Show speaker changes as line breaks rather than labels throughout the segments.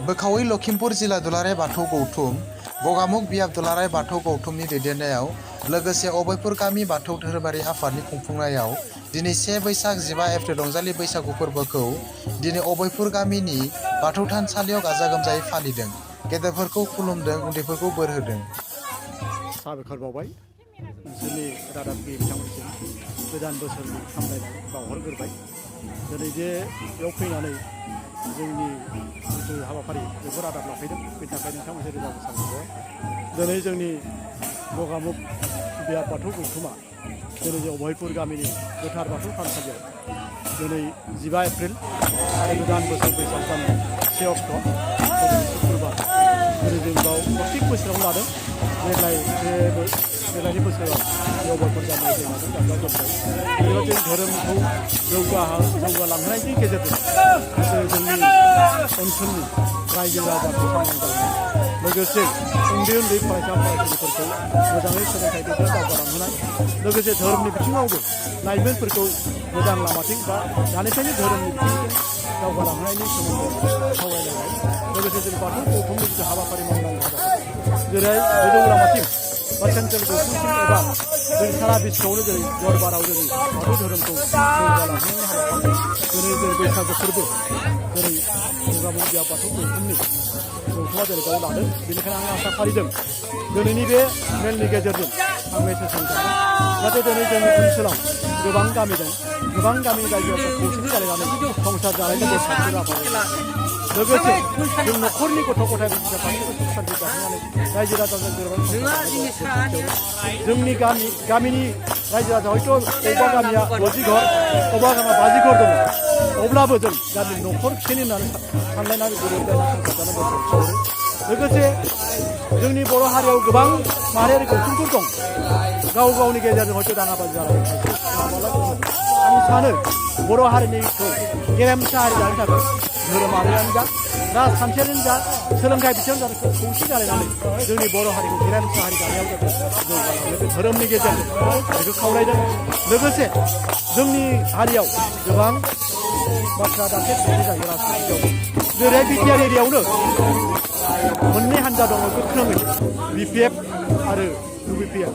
बोखावै लखिमपुर जिल्ला दुलाराय बाथौ गौथुम गगामुख बियाब दुलाराय बाथौ गौथुमनि दैदेननायाव लोगोसे अबयपुर गामि बाथौ धोरोमारि आफादनि खुंफुंनायाव दिनै 1 बैसाग 15 एप्रिल रंजालि बैसागु फोरबोखौ दिनै अबयपुर गामिनि बाथौ थानसालियाव गाजा गोमजायै फालिदों। गेदेरफोरखौ खुलुमदों, उन्दैफोरखौ बोर होदों।
साबायखर बावबाय ओनसोलनि रादाबगिरि बिथांमोनसिम गोदान बोसोरनि हामलायनाय बावहरग्रोबाय। दिनै जे बेयाव फैनानै जोंनि जिथु हाबाफारि बेखौ रादाब लाफैदों, बेनि थाखाय नोंथांमोनसे रोजा रोजा साबायखर। दिनै जोंनि गगामुख बियाब बाथौ गौथुमा दिनै जों अबयपुर गामिनि गोथार बाथौ थानसालियाव दिनै 15 एप्रिल आरो गोदान बोसोर बैसाग दाननि 1 अक्ट' शुक्रबार दिनै जों बाव प्रत्येक बोसोराव लादों। देग्लायनि बोसोराव अबयपुर गामियाव जों लादों गाजा गोमजायै। बेबायदि धोरोमखौ जौगालांहोनायनि गेजेरजों जोंनि ओनसोलनि रायजो राजाखौ सांग्रां लोगोसे उन्दै फरायसा फरायसुलिफोरखौ मोजाङै सोलोंथाइ बिथिङाव दावगालांहोनाय, लोगोसे धोरोमनि बिथिङावबो लाइमोनफोरखौ मोजां लामाथिं बा दानिफ्रायनो धोरोमनि बिथिंजों दावगालांहोनायनि सोमोन्दै सावरायलायनाय, लोगोसे जों बाथौ गौथुमनि जिथु हाबाफारि मावनांगौ हाबाफारि जेरै गोजौ लामाथिं बा सेन्ट्रेल गौथुमसिम एबा जों सारा बिश्वआवनो जेरै दरबाराव जोंनि बाथौ धोरोमखौ जौगालांहोनायनि हाबाफारि दिनै जों बैसागु फोरबो जेरै गगामुख बियाब बाथौ गौथुमनि गौथुमा जेरै गाव लादों। बेनिखायनो आं आसा फारिदों दिनैनि बे मेलनि गेजेरजों आं मेसेज होनो सानदों जाहाथे दिनै जोंनि ओनसोलाव गोबां गामि दं, गोबां गामिनि रायजोफोरा खौसेथि जालायनानै संसार जानायनि बे सानस्रि लाफायो। लोगोसे जों न'खरनि गथ' गथाय फारसेबो सुख सान्थि जाहोनानै रायजो राजाजों जोंनि गामिनि रायजो राजा हयथ' अबेबा गामिया 50 घर, अबेबा गामिया 50 घर दङ, अब्लाबो जों गामि न'खर फिसेनि होननानै सानलायनानै गोरोबलायनानै संसार जानो। लोगोसे जोंनि बर' हारियाव गोबां माहारियारि गौथुमफोर दं, गाव गावनि गेजेरजों हयथ' दाङाबाजि जालायो। आं सानो बर' हारिनिखौ गेरेमसा हारि जानो थाखाय धोरोमारियानो जा, राजखान्थियानो जा, सोलोंथाइ बिथिङाव जा खौसे जालायनानै जोंनि बर' हारिखौ गेरेमसा हारि दानायाव जाहाथे जौगालांनो धोरोमनि गेजेरजों बेखौ खावलायदों। लोगोसे जोंनि हारियाव गोबां बाथ्रा दान्थे जायो राजखान्थियाव। जेरै बिटिआर एरियायावनो मोननै हान्जा दङ गोख्रोङै, BPF आरो UBPF।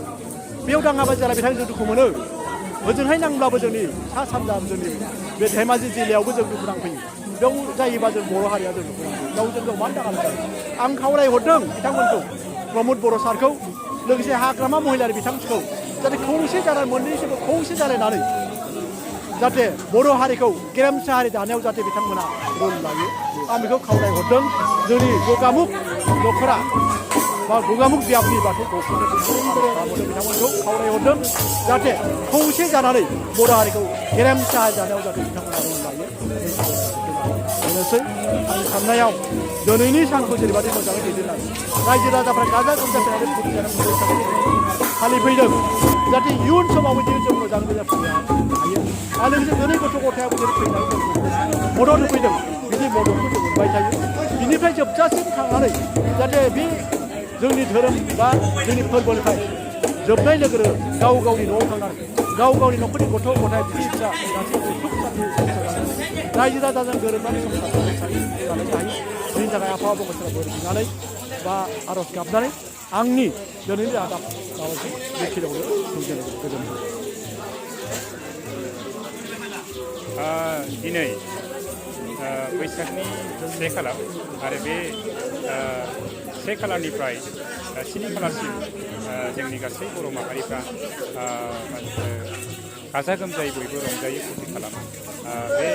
बेयाव दाङाबाजि जालायबाय थायो, जों दुखु मोनो। ओजोंहाय नांब्लाबो जोंनि सा सानजा जोंनि बे धेमाजि जिल्लायावबो जों दुखु नांफैयो। बेयाव जायोबा जों बर' हारिया जों दुखु नांफैयो। गावजों गाव मानो दाङाबाजि जायो? आं खावलायहरदों बिथांमोनखौ, प्रमद बर' सारखौ, लोगोसे हाग्रामा महिलारि बिथांखौ जाहाथे खौसे जानानै मोननैसोबो खौसे जालायनानै जाहाथे बर' हारिखौ गेरेमसा हारि दानायाव जाहाथे बिथांमोना रल लायो। आं बेखौ खावलायहरदों। जोंनि गगामुख न'खरा बा गगामुख बियाबनि बाथौ गौथुमनि बिथांमोनखौ खावलायहरदों जाहाथे खौसे जानानै बर' हारिखौ गेरेमसा हारि दानायाव जाहाथे बिथांमोना रल लायो। बेनोसै आंनि साननायाव दिनैनि सानखौ जेरैबायदि मोजाङै दैदेननानै रायजो राजाफ्रा गाजा गोमजा फैनानै फालिफैदों, जाहाथे इयुन समावबो जों मोजाङै मोजां फैनो हायो। आरो लोगोसे दिनै गथ' गथायाबो जेरै फैनानै मदद होफैदों, बिदि मददखौ जों मोनबाय थायो। बिनिफ्राय जोबजासिम थांनानै जाहाथे बे जोंनि धोरोम बा जोंनि फोरबोनिफ्राय जोबनाय लोगो लोगो गाव गावनि न'आव थांनानै गाव गावनि न'खरनि गथ' गथाय बिसि फिसा गासैबो सुख सान्थि रायजो राजाजों गोरोबनानै संसार जानो हायो। बेनि थाखाय आफा अबंलावरिनियाव बोर बिनानै बा आर'ज गाबनानै आंनि दिनैनि रादाब बेखिनियावनो गोजोनथों।
दिनै बैसागनि 1 खालार आरो बे 1 खालारनिफ्राय 7 खालारसिम जोंनि गासै बर' माहारिफ्रा गाजा गोमजायै बयबो रंजायो, फुरथि खालामो। बे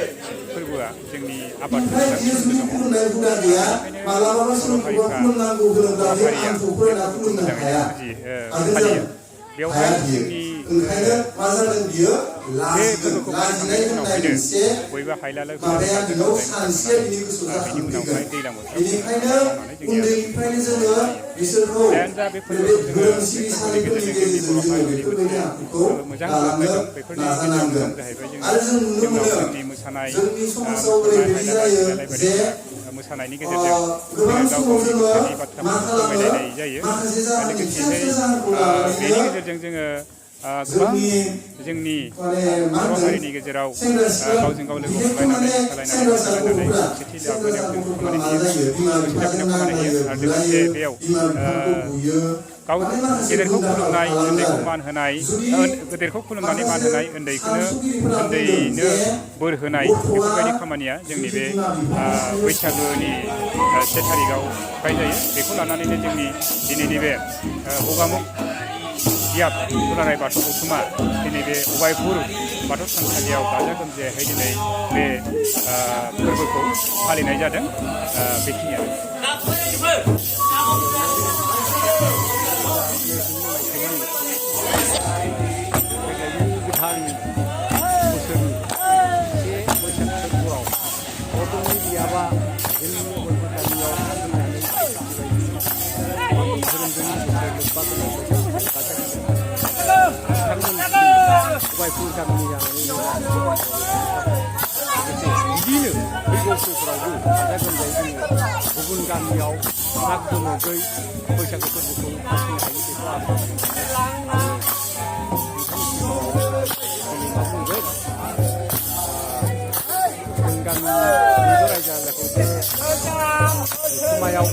फोरबोआ जोंनि आबादजों सोमोन्दो दङ। मोजाङैनो फालियो। बेवहाय जोंनि बे फोरबोखौ फालिखांनायनि उनावहायनो बयबो हायलालो बेनि उनावहाय दैज्लां बोथोराव जायानो जा बे फोरबोखौ जोङो फोरबोनि गेजेरजों जोंनि बर' हारिनि मोनसे मोजां खालामनाय दं। बेफोरनि गेजेराव दं जाहैबाय जोंनाव जोंनि मोसानाय मोसानायनि गेजेरजों जोङो गाव गावनि गोसोनि बाथ्राफोरखौ फोरमायलायनाय जायो। लोगोसेयै बेनि गेजेरजों जोङो गोबां जोंनि बर' हारिनि गेजेराव गावजों गाव लोगो हमलायनानै सालायनानै खौसेथि लाबोनायाव जों खामानि होयो आरो लोगोसे बेयाव गाव गेदेरखौ खुलुमनाय उन्दैखौ मान होनाय गेदेरखौ खुलुमनानै मान होनाय उन्दैनो बोर होनाय बेफोरबायदि खामानिया जोंनि बे बैसागोनि 1 थारिखआवहाय जायो बेखौ लानानैनो जोंनि दिनैनि बे गगामुग बियाब दुलाराय बाथौ गौथुमा दिनै बे अबायपुर बाथौ थानसालियाव गाजा गोमजायै दिनै बे फोरबोखौ फालिनाय जादों बेखिनियानो
गोदान बोसोरनि 1 बैसाग फोरबोआव बर'नि बियाबा जोंनि बयबो गामियाव फैनानै धोरोमजों लोब्बा गोनां अबायपुर गामिनि बिदिनो फैगौ बोसोरफोरावबो गाजा गोमजायै जोङो गुबुन गामियाव माग दमागै बैसागो फोरबोखौ फालिनो हायो बेखौ जों गामिनि रायजो राजाखौ बे समायाव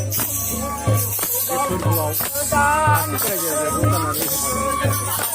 बे फोरबोआव गासैबो रायजो राजाखौ जानानै हेफाजाब